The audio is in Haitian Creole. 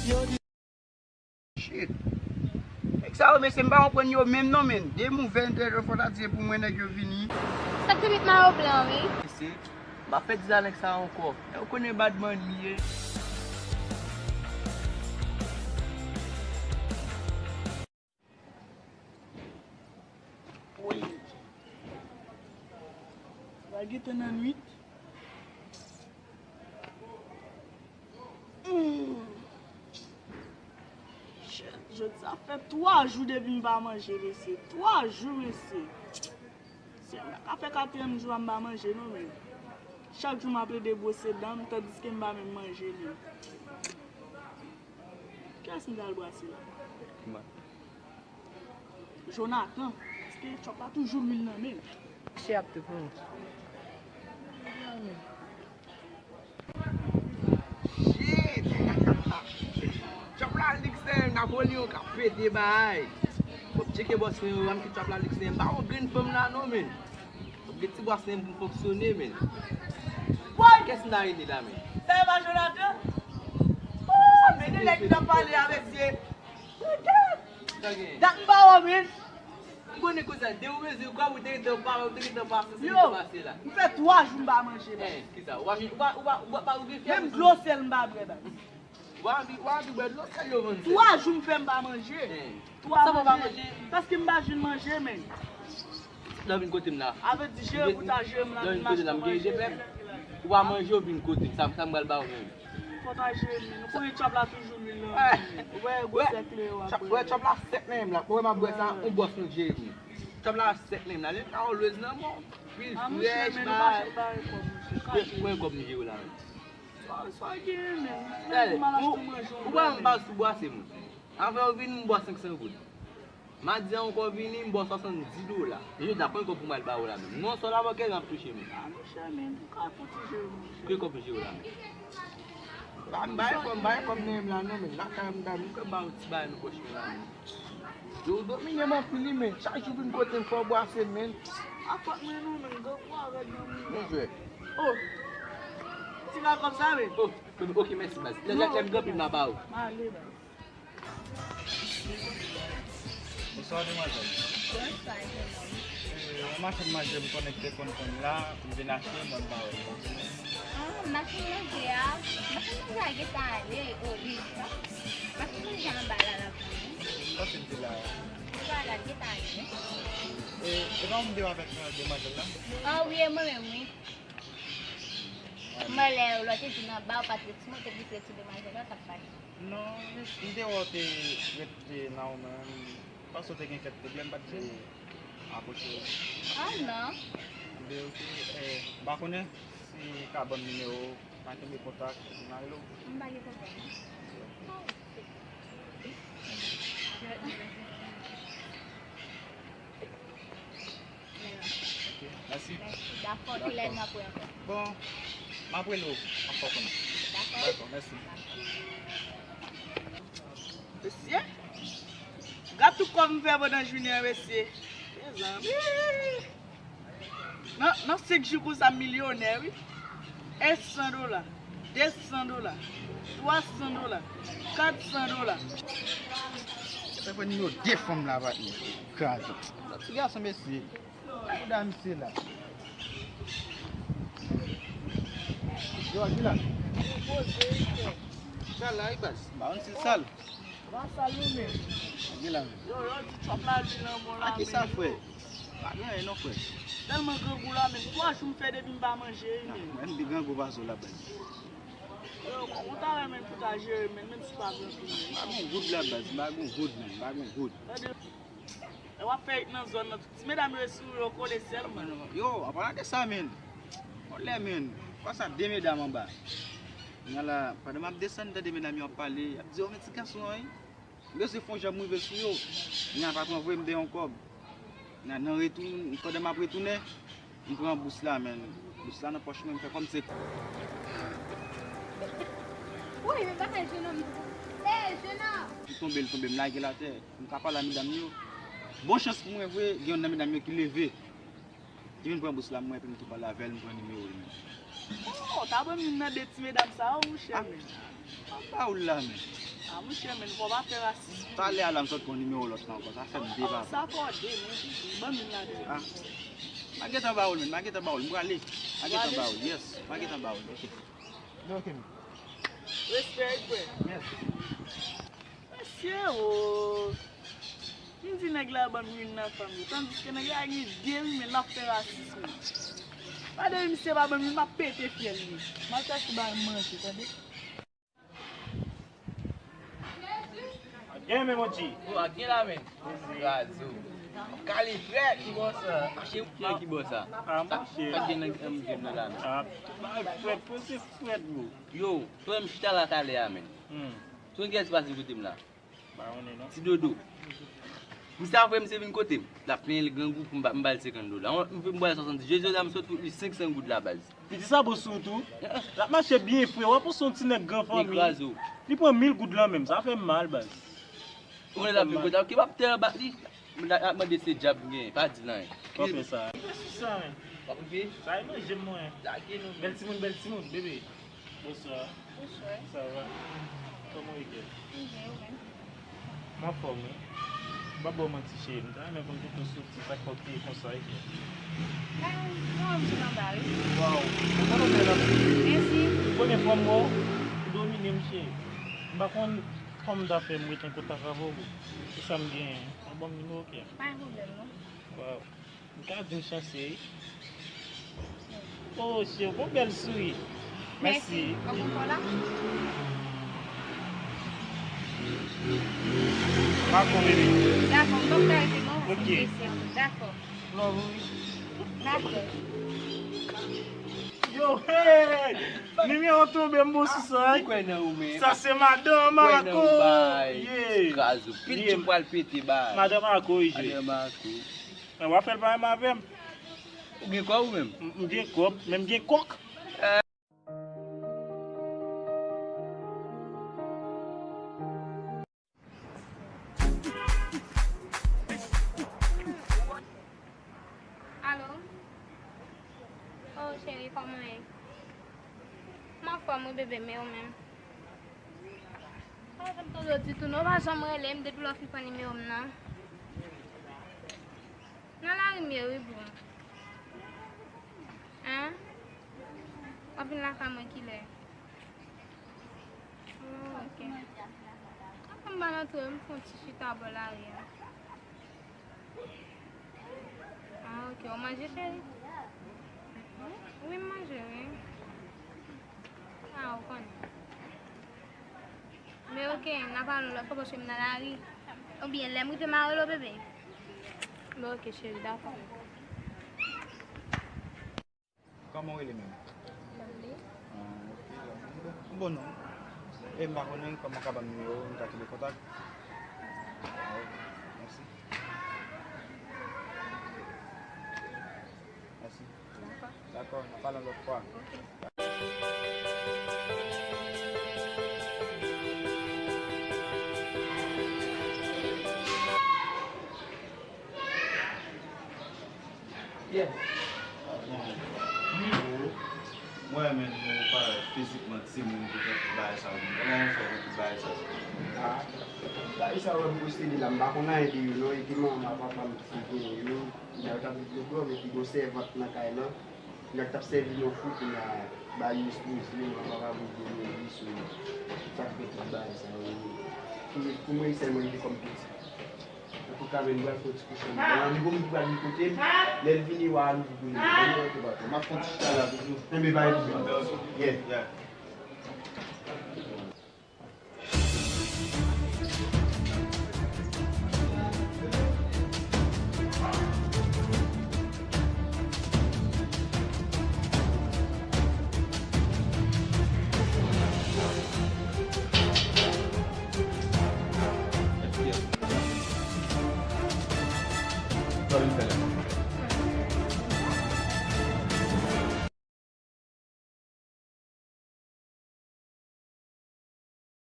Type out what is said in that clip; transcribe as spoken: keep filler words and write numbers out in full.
Shit. Nèg sa yo, mesye, m pa konprann yo menm non, men. De mouvè entèvyou fò ta di se pou mwen nèg yo vini. Sa k te met mayo blan, wi. Mesye, m pa fè di sa nèg sa ankò. Ou konnen badman li ye. Wi. Va gentan nan nwit. Hmm. Shit, jodi sa fè twa jou depi m pa manje, mesye. Twa jou, mesye. Se m pa ka fè katriyèm jou a m pa manje, non, men. Chak jou m ap plede bwose dan m, tandiske m pa menm manje, men. Kiyès m t al brase la? Kouman? Jonathan. Paske Trump la toujou lwil nan men l. Che ap tou pou mwen. Shit! Trump la lik se Napoleon k ap pete bagay. Fòk tcheke bòs mwen yo, ann ki Trump la lik se m pa yon grenn fanm la non, men. Fòk gen ti bòs mwen pou m fonksyone, men. Woy! Kès m ta rele la, men? Sa e pa Jonathan? Oh, men de nèg ki t ap pale avèk se. Dat m pa wè w, men. M konnen konsa, de ou mezi, ou kwè ou te gentan pa, ou te gentan pase, se li te pase la. M fè twa jou m pa manje, baz. Eh, kisa? Ou pa, ou pa, ou pa, ou pa, ou gen fyèv? Menm dlo sèl m pa bwè, baz. Ou pa anvi, ou pa anvi bwè dlo sèl yo vann sèl. Twa jou m fè m pa manje. Eh. Twa manje. Paske m pa jwenn manje, men. Lè w vin kote m la. Avè di jere pou ta jere m la, m vin mache pou manje. Ou pa manje, ou vin kote m. Sa, sa m pral ba w menm. Fò ta jere m, men. Nou konnen Trump la toujou lwil nan men. Ou wè gwosè kle yo ap bwè. Wè, Trump la sèk nan men m la. Ou wè m ap bwè sa, yon bòs nou jere m. Trump la sèk nan men m la. Li ka yon lwez nan men w. Pil frèch, bay. Pran kòb m jere w la. Sa, sa genyen, men. Ou, ou wè m pa sou bwa, se mwen. Avan yo vini, m bwè senk san goud. Madi a ankò vini, m bwè swasanndis dola. E jodi a, pran kòb pou m al ba yo la menm. Non, sòl avòkè m ap touche m. A, monchè, men, ou ka fouti jere, monchè. Ki kòb jere la menm? M pa gen kòb, m pa gen kòb nan men m la, non, men lakay m, m ka ba yo ti bagay nan pòch mwen la menm. Yo domine m anpil, wi, men. Chak jou vin kote m, fò w bwase, men. A fòt mwen, non, men. Grangou a rèd nan mwen. Bon jwè. Oh! Ti bagay kòb sa, men. Oh, ok, mèsi, baz. Lè, lè, lè m gen anpil, m a ba ou. M ale, baz. Bonswa, demwazèl. Bonswa, jenòm. E, yon machann manje m konnen ki te konn konn la, m vin achte, mwen m pa wè l. Ah, machann manje a, machann manje a gentan ale, o, li pa. Machann manje a anba la, l ap vini. Kote l te la? Li pa la, l gentan ale. E, e pa ou m te wè avèk, e, demwazèl la? Ah, wi, e mwen menm, wi. Mwen lè lòt jou nan ba, ou pa t ret sou mwen, ou te plis ret sou demwazèl la, t ap pale. Non, m te wè w te ret nan ou menm. M panse w te gen kèk pwoblèm, m pa t vle apwoche w. Ah, non. Anben, ok, eh, m pa konnen si w ka ban m nimewo w, n a kenbe kontak, epi m a rele w. M pa gen pwoblèm. Ok, mèsi. Mèsi. Dakò, kilè n ap wè ankò? Bon, m ap rele w ankò kounye a. Dakò. Dakò, mèsi. Mesye, gad tout kòb m fè pandan jounen an, mesye. Mezanmi. Nan, nan senk jou konsa, m milyonè, wi. E san dola, de san dola, twa san dola, kat san dola. Sa fè nimewo de fanm la pa t kraze. Ti gason, mesye. Bouda misye la. Yo, ki la? Sa la, wi, baz. M pa konn si l sal. Pa sal non, men. Gen la. Yo, yo di chòp la, lwil nan bon la, men. A ki sa, frè? Pa gen anyen non, frè. Tèlman grangou la, men. Twa jou m fè depi m pa manje, wi, men. Mwen, m te grangou pase w la, baz. Yo, kòman w ta renmen pou ta jere, men, menm si w pa grangou, men. M pa gon goud la, baz. M pa gon goud, men. M pa gon goud. Tande, lè w ap fè it nan zòn nan, tout ti medam yo sou yo kole sèlman. Yo, an palan de sa, men. Yon lè, men. Konsa, de medam anba. Kounye a la, pandan m ap desann, m tande medam yo ap pale. Y ap di, "O, men ti gason an, wi." M bezwen fè yon jan m rive sou yo. Kounye a, patwon voye m de yon kòb. Nan, nan retoun, pandan m ap retounen, m pran bous la, men. Bous la nan pòch mwen, m fè kòm se. Woy, men bagay jenòm. Ey, jenòm! M tonbe, l tonbe, m lage l atè. M ka pale a medam yo. Bon chans pou mwen vre, gen youn nan medam yo ki leve. Li vin pran bous la, mwen, epi m tou pale avè l, m pran nimewo l, men. Oh, ta ban m youn nan de ti medam sa yo, monchè, men. M ap ba ou l la, men. Ah, monchè, men fò w pa fè rasis. Talè a la, m sot pran nimewo lòt la ankò. Sa fè m de papa. Sa fò de, men ban m youn ladan. Ah. M a gentan ba w l, men. M a gentan ba w l. M prale. M a gentan ba w l. Yes. M a gentan ba w l. Ok. Ok, men. Respè, frè. Mèsi. Mesye, o. M di nèg la ban m youn nan fanm yo. Tandiske nèg la gen de wi, men l ap fè rasis, men. Pandan misye pa ban m youn, m ap pete fyèl li. M al chache ba l manje, tande? Gen men, mon G. O, a gen la, men. Razo. Kale frè. Ki bò sa? Mache ou frè ki bò sa? Ah, monchè. Sa gen nan, nan, nan la, men. Ah, bay frèt, pose frèt, bro. Yo, frè m chita la talè a, men. Hmm. Sonn kiyès ki pase kote m la? Pa konnen, non. Ti Dodo. Misye ap voye misye vin kote m. L ap plenyen l grangou pou m ba, m ba l senkant dola. M, m, m ba l swasanndis. Jodi a m sot fout li senk san goud la, baz. Li di sa bon sou ou tou. L ap mache byen, frè. W ap panse yon ti nèg gran fanmi. Li kraze w. Li pran mil goud lan menm. Sa fè m mal, baz. Ou konnen l ap vin kote w. Ki w ap tè anba li. L ap mande se djab m genyen. Pa di l anyen. W ap fè sa. Li fè sou sa, men. W ap rive? Sa e manje m, mwen. Lage nou. Bèl timoun, bèl timoun, bebe. Bonswa. Bonswa. Sa va? Kòman w ye, kè? M byen, ou menm? M anfòm, wi. M p ap ba w manti, cheri. M ta renmen konn kote w soti, sa k fè w te konsa, wi, cheri. Ah, non, m sot anba, wi. Waw, ou konn anpil, anpil. Mèsi. Premye fwa m wè w, ou domine m, cheri. M pa konn kòman m ta fè m ret an kontak avè w. Se sa m genyen. Ou ban m nimewo w, kè. Pa gen pwoblèm, non. Waw. M ka di m chanse, wi. Oh, cheri, w gon bèl souri. Mèsi. Mèsi. Ou kontan la? Dakò, bebe. Dakò, m pap ka rete non. Ok. Dakò. Love, wi. Dakò. Yo, hey! Nimewo tonbe, m bon sou sa, wi. Kwè nan ou menm. Sa se madan Marco. Yeah. Krazo. Pil ti pral pete bay. Madan Marco, wi, je. Madan Marco. Men w ap fè l pa menm avè m. Ou gen kòb ou menm? M, m gen kòb, men m gen kòk. Alo? Oh, cheri, kòman w ye? M anfòm wi, bebe, men ou menm? Pa janm tande w ditou non, w pa janm rele m depi lè w fin pran nimewo m nan. Nan lari m ye wi, boo. Hein? W ap vin lakay mwen kilè? Oh, ok. Avan m pa nan twou, m fè yon ti chita bò lari a. Ah, ok. Ou manje, cheri? Wi, m manje, wi. Ah, ou konnen. Men ok, n a pale yon lòt fwa paske m nan lari. Oubyen lè m rive m a rele w, bebe. Men ok, cheri, dakò. Kòman w rele menm? Lovely. Ah, ok, Lovely. Bon, bon non. E m pa konnen kòman w ka ban m nimewo w, m ka kenbe kontak. Ah, ok. Mèsi. Mèsi. Dakò. Dakò, n a pale yon lòt fwa. Ok. Yeah. Bon. Mwen renmen nou parèt fizikman timoun poutèt tout bagay sa yo. Kòman w fè pou tout bagay sa yo? Ah. Bagay sa yo, wè m poste li la, m pa konn anyen de yo non, e te manman papa m ki te genyen yo. Kounya yo t ap viv yo bò, men ki gon sèvant nan kay lan. Nèg t ap sèvi nou fout, kounya bagay yo esploze, manman pa vle gen nou li sou li. Sa k fè tout bagay sa yo. Pou, pou mwen sèlman li te kòm piti. Antouka, men nou pral fè yon ti kouche. Bon, anvi bon, nou pral li kote m. Lè l vini, w a anvi pou li. Bon, nou rete pa twò. M ap fè yon ti chita la toujou. Enben, bay li. Yeah. Yeah. Sa vin fè la?